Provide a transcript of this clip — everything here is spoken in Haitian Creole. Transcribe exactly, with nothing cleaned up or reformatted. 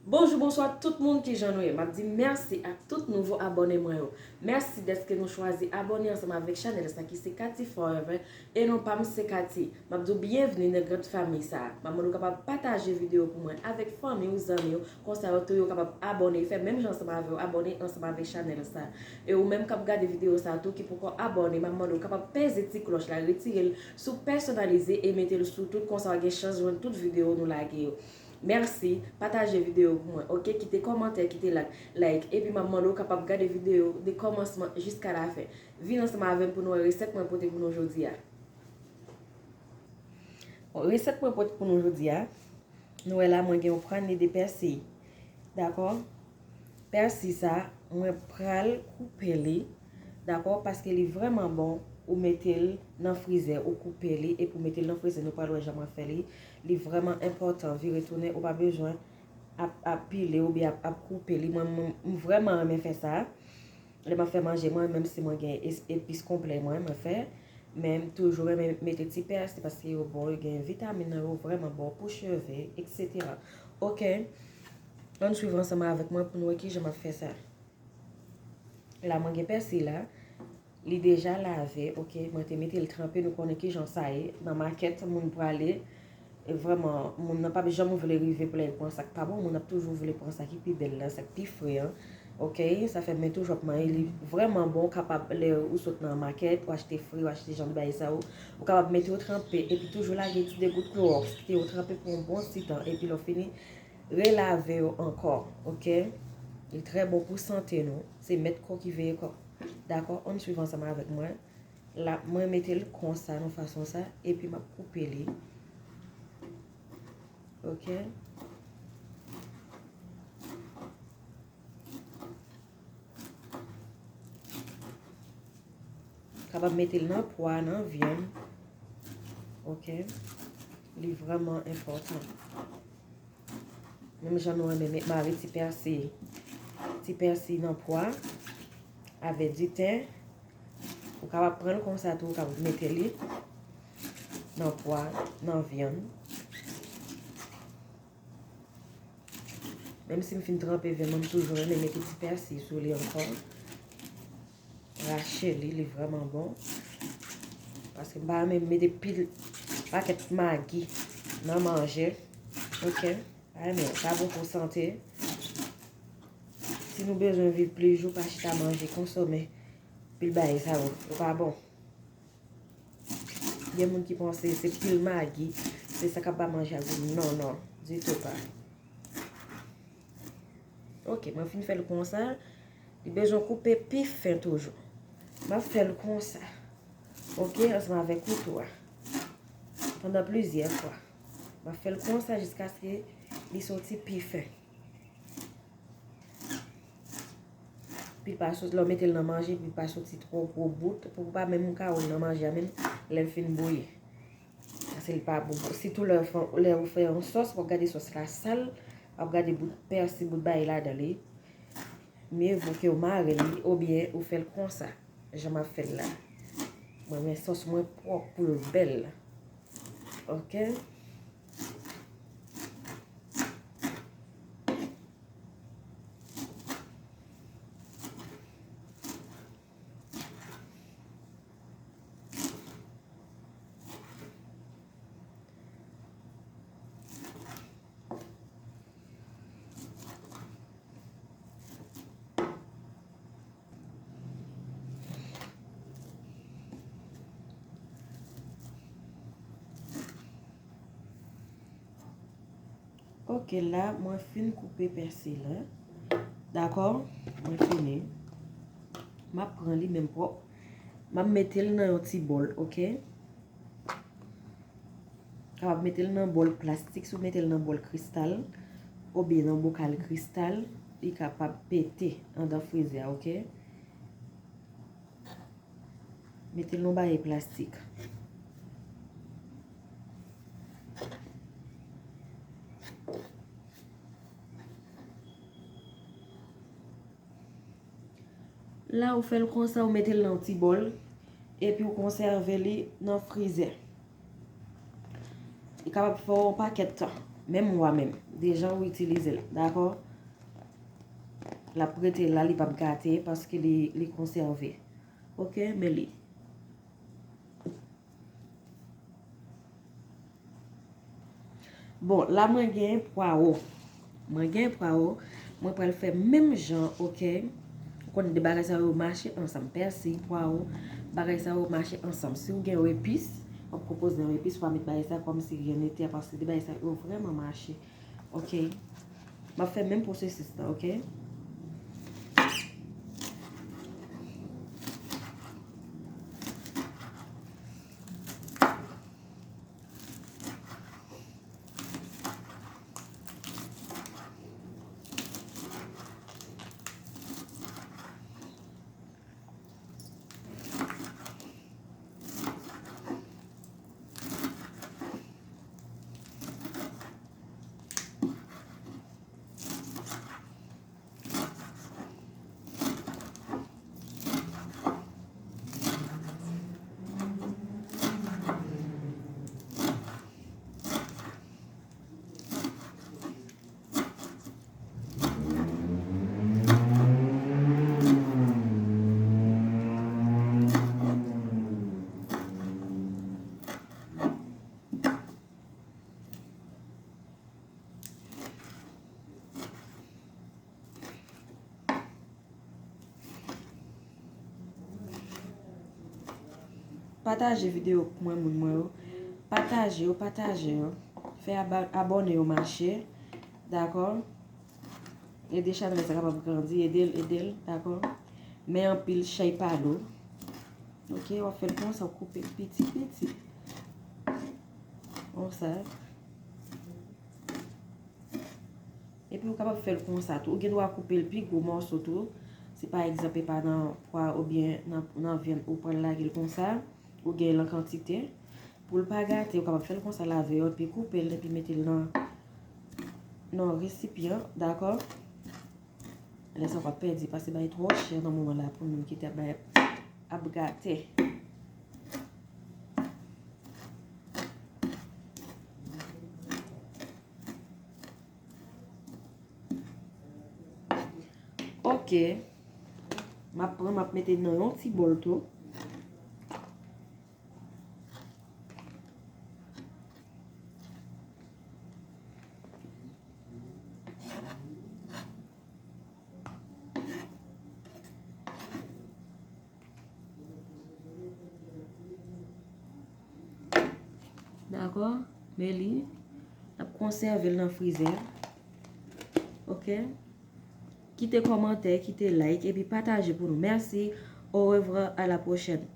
Bonjou, bonswa tout moun, kijan nou ye? M ap di mèsi ak tout nouvo abòne mwen yo. Mèsi dèske nou chwazi abòne ansanm avèk chanèl sa ki se Cathy Forever e non pa m se Cathy. M ap di w byenvni nan grand fanmi sa a. M ap mande w kapab pataje videyo pou mwen avèk fanmi w, zanmi w, konsa yo tou yo kapab abòne, fè menm jan ansanm avè w, abòne ansanm avèk chanèl sa a. E ou menm k ap gade videyo sa a tou ki poko abòne, m ap mande w kapab peze ti klòch la, retire l sou pèsonalize e mete l sou tout, konsa w gen chans jwenn tout videyo nou lage yo. Mèsi, pataje videyo pou mwen, oke? Kite kòmantè, kite like, like, epi m ap mande w kapab gade videyo de kòmansman jiska lafen. Vin ansanm avè m pou nou wè resèt mwen pote pou nou jodi a. Bon, resèt mwen pote pou nou jodi a, nou wè la mwen gen yon prane de pèsi. Dakò? Pèsi sa, mwen pral koupe li, dakò, paske li vrèman bon, ou mete l nan frizè, ou koupe li, epi ou mete l nan frizè, nou pral wè jan mwen fè li. Li vrèman enpòtan, vire tounen, ou pa bezwen ap, ap pile oubyen ap, ap koupe li. Mwen, mwen, m vrèman renmen fè sa. Lè m ap fè manje mwen, menm si mwen gen es-, epis konplè mwen, mwen fè, men m toujou renmen mete ti pèsi paske yo bon, yo gen vitamin nan yo, vrèman bon pou cheve, etsetera. Oke, ann swiv ansanm avèk mwen pou n wè kijan m ap fè sa. La, mwen gen pèsi la, li deja lave, oke, mwen te mete l tranpe, nou konnen kijan sa ye, nan makèt, moun prale, E vrèman, moun nan p ap janm vle rive pou lè l pran sa k pa bon, moun ap toujou vle pran sa ki pi bèl la, sa k pi fre an. Oke, sa fè mwen toujou ap manyen li vrèman bon, ou kapab lè ou sot nan makèt, ou achte fri, ou achte jan de bagay sa yo, ou kapab mete yo tranpe, epi toujou lage ti degout klowòks, kite yo tranpe pou yon bon ti tan, epi lè w fini, relave yo ankò, oke? Li trè bon pou sante nou, se mèt kò ki veye kò. Dakò, ann swiv ansanm avèk mwen. La, mwen mete l konsa, nan fason sa, epi m ap koupe li. Oke. Kapab mete l nan pwa, nan vyann. Oke. Li vrèman enpòtan. Menm jan nou renmen met mare ti pèsi, ti pèsi nan pwa avè diten. Ou kapab pran l konsa tou, ou kapab mete li nan pwa, nan vyann. Menm si m fin tranpe vyann mwen, m toujou renmen mete ti pèsi sou li ankò. Rache li, li vrèman bon. Paske m pa renmen mete pil pakèt magi nan manje. Oke? Pa renmen, pa bon pou sante. Si nou bezwen viv plis jou, pa chita manje, konsome pil bagay sa yo. Yo pa bon. Gen moun ki panse se pil magi, se sa k ap ba manje a gou. Non, non, ditou pa. Oke, mwen fin fè l konsa. Li bezwen koupe pi fen toujou. M ap fè l konsa. Oke, ansanm avèk kouto a. Pandan plizyè fwa. M ap fè l konsa jiskaske li soti pi fen. Pou l pa sot, lè w mete l nan manje, pou l pa soti twò gwo bout, pou pa menm ka wè l nan manje a menm lè l fin bouyi. Paske l pa bon. Sitou lè w fè, lè w fè yon sòs, w ap gade sòs la sal, w ap gade bout pèsi, bout bagay ladan li. Mye vo ke w mare li, oubyen ou fè l konsa, jan m ap fè l la. Mwen, men sòs mwen pwòp pou l bèl. Oke? Oke, la, mwen fin koupe pèsi la. Dakò? Mwen fini. M ap pran li menm pwòp. M ap mete l nan yon ti bòl, oke? Kapab mete l nan bòl plastik, si w mete l nan bòl kristal, oubyen nan bokal kristal, li kapab pete anndan frizè a, oke? Mete l nan bagay plastik. La, ou fè l konsa, ou mete l nan yon ti bòl, epi ou konsève li nan frizè. Li kapab fè w yon pakèt tan, menm mwa menm. de jan ou itilize l, dakò? L ap rete la, li p ap gate paske li, li konsève. Oke, men li. Bon, la mwen gen pwawo. Mwen gen pwawo. Mwen pral fè menm jan, oke? Ou konn de bagay sa yo mache ansanm. Pèsi, pwawo, bagay sa yo mache ansanm. Si w gen repis, w ap konpoze yon repis, w pa met bagay sa kòmsi ryen nete, paske de bagay sa yo vrèman mache. Oke? M ap fè menm pwosesis la, oke? Pataje videyo pou mwen, moun mwen yo. Pataje yo, pataje yo. Fè aba-, abòne yo mache. Dakò? Ede chanèl sa kapab grandi, ede l, ede l, dakò? Men anpil chay pa dou. Oke, w ap fè l konsa, w koupe l piti, piti. Konsa. Epi ou kapab fè l konsa tou. Ou gen dwa koupe l pi gwo mòso tou. Si pa egzanp, e pa nan pwa oubyen nan, nan vyann ou pral lage l konsa, ou gen l an kantite. Pou l pa gate, ou kapab fè l konsa, lave l, epi koupe l, epi mete l nan, nan resipyan, dakò? Lè sa w ap pèdi, paske bagay twò chè nan moman la pou moun ki te ap bay, ap gate. Oke. M ap pran, m ap mete nan yon ti bòl tou. Dakò? Men li, n ap konsève l nan frizè. Oke? Kite kòmantè, kite like, epi pataje pou nou. Mèsi. Au revoir, à la prochaine.